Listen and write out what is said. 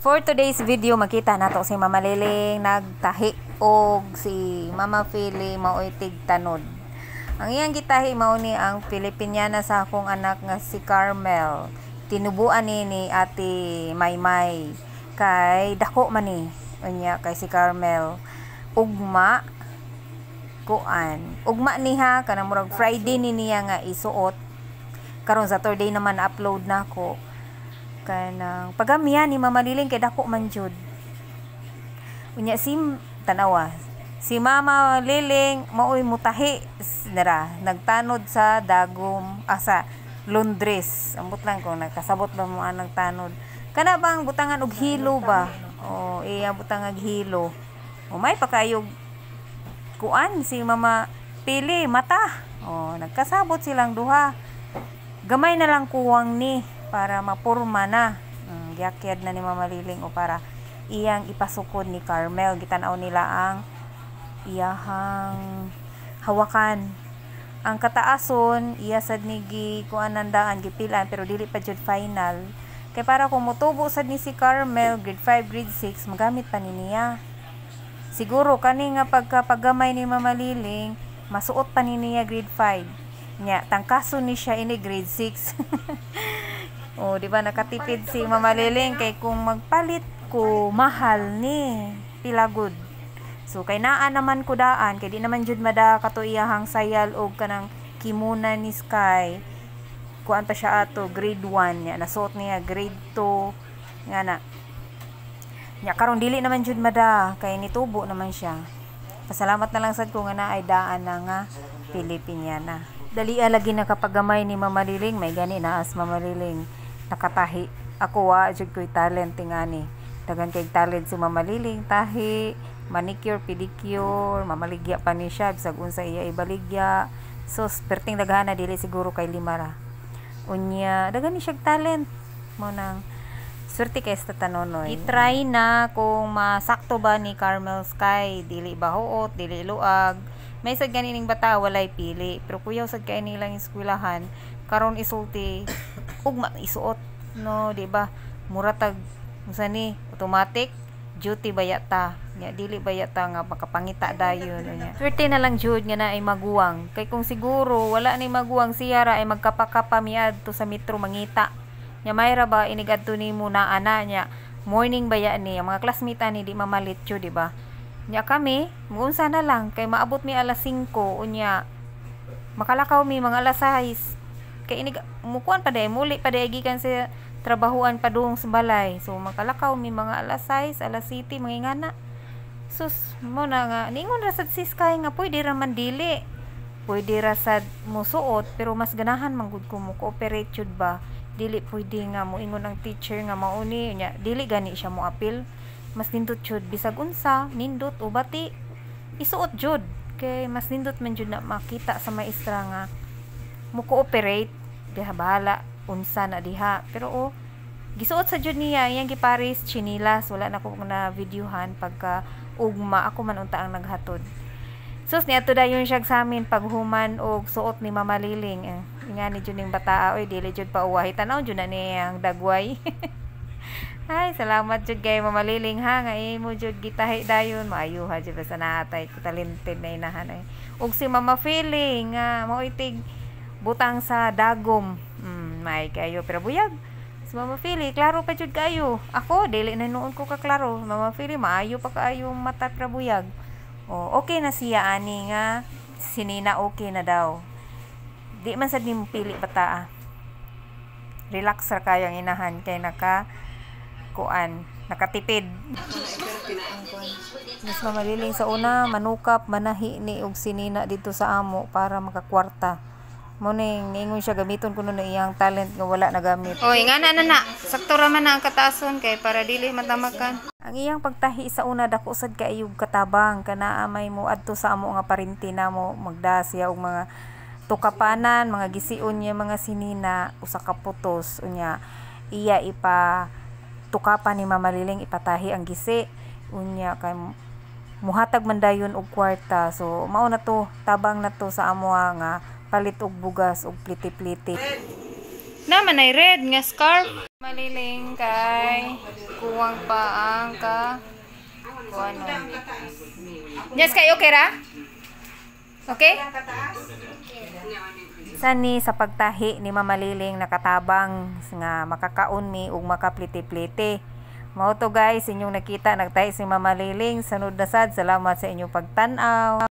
For today's video, makita nato si Mama Liling nagtahi og si Mama Feli maoy tigtanod. Ang iyang gitahi mao ni ang Filipiniana sa akong anak nga si Carmel. Tinubuan ni Ate Maymay kay dako man ni. Unya kay si Carmel ugma kuan. Ugma ni ha, kanang murag Friday ni niya nga isuot. Karon Saturday naman upload nako. Kanang pagamya ni Mama Liling kay dako man jud. Unya si tanawa. Si Mama Liling maoy mutahi nara nagtanod sa dagom, sa Londres. Ambot lang kung nakasabot ba mo ang nagtanod. Kana bang butangan og hilo ba? O iya butangan og hilo. O may pakayog kuan si Mama Pili mata. O nagkasabot silang duha. Gamay na lang kuwang ni para mapurma na. Giakyad na ni Mama Liling o para iyang ipasukod ni Carmel. Gitan-aw nila ang iyahang hawakan. Ang kataason iya sad ni gi kuan daan gipilan, pero dili pa jud final. Kay para kung motubo sad ni si Carmel grade 5, grade 6, magamit pa ni niya. Siguro kani nga pagkapagamay ni Mama Liling, masuot pa ni niya grade 5. Nya tangkaso ni siya ini grade 6. O, di ba nakatipid si Mama Liling kay kung magpalit ko mahal ni pilagod. So kay naa naman ko daan kay di naman jud mada kato iyahang sayal og kanang kimuna ni Sky. Kuan pa siya ato grade 1 nya nasuot niya grade 2 nga na. Nya karon dili naman jud mada kay nitubo naman siya. Pasalamat na lang sad ko nga naay daan na nga Pilipiniana. Dali lagi nakapagamay ni Mama Liling, may gani na as Mama Liling nakatahi. Ako wa jud ko'y talent tingani. Daghan kay talent si Mama Liling, tahi, manicure, pedicure, mamaligya pa ni siya bisag unsa iya ibaligya. So perting daghana, dili siguro kay lima ra. Unya daghan ni siya talent. Mo nang swerte kay sa tanonoy. I-try na kung masakto ba ni Carmel Sky, dili ba huot, dili luag. May sad gani ning bata walay pili, pero kuyaw sad kay nilang eskwelahan karon isulti ugma isuot, no, di ba? Mura tag unsa ni, automatic duty ba yata nya, dili ba yata nga makapangita dayon nya. Swerte na lang jud nga naay maguwang kay kung siguro wala ni maguwang, siya ra ay magkapakapa miadto sa metro mangita nya. May ra ba inig adto nimo naa na nya, morning ba ya ni ang mga classmate ani di mamalit jud, di ba? Nya kami muunsa na lang kay maabot mi alas 5, unya makalakaw mi mga alas 6 kay inig mukuan pa day, muli pa day gikan sa trabahuan padung sa balay. So makalakaw mi mga alas 6, alas 7, mga ingana. Sus, mo na nga ningon ra sad si Sky nga pwede ra man dili, pwede ra sad musuot, pero mas ganahan man gud ko mo cooperate jud ba. Dili pwede nga moingon ang teacher nga mauni nya dili gani siya mo apil. Mas nindot jud bisag unsa nindot o bati isuot jud kay mas nindot man jud na makita sa maestra nga mo cooperate diha, bahala unsa na diha. Pero oh, gisuot sa jud niya iyang giparis chinilas. Wala na ko na videohan pagka ugma, ako man unta ang naghatod. Sus, niadto dayon siya sa amin paghuman og suot ni Mama Liling. Eh, ingani jud ning bataa oy, dili jud pa uwahi, tan-aw jud na niyang dagway. Ay, salamat jud kay Mama Liling ha nga imo jud gitahi dayon, maayo ha jud basta naatay talented na inahan ay. Ug si Mama Feeling nga maoy tig butang sa dagom. May kayo pero buyag. Si Mama Fili, klaro pa jud kayo. Ako dili na noon ko kaklaro. Mama Fili maayo pa kaayo mata pero buyag. O, okay na siya ani nga sinina, okay na daw. Di man sad nimo pili bata. Relax ra kayo ang inahan kay naka kuan, nakatipid. Mas Mama Liling sa una manukap, manahi ni og sinina dito sa amo para makakwarta. Mo ning niingon siya gamiton kuno na iyang talent nga wala nagamit. Oy, nga na na na. Sakto ra man na ang kataason kay para dili matamakan. Ang iyang pagtahi sa una dako sad kaayog katabang, kanaa may mo adto sa amo nga parinti namo magda siya og mga tukapanan, mga gision niya mga sinina, usa ka putos, unya iya ipa tukapan ni Mama Liling, ipatahi ang gisi, unya kay muhatag man dayon og kwarta. So mao na to, tabang na to sa amoa nga palit og bugas og pliti-pliti. Na man ay red nga scarf. Maliling kay kuwang. Muwang pa ang ka kuan. Yes, kay okay ra? Okay? Sani sa pagtahi ni Mama Liling, nakatabang nga makakaon mi ug makapliti-pliti. Mao to, guys, inyong nakita, nagtahi si Mama Liling. Sunod na sad. Salamat sa inyong pagtan-aw.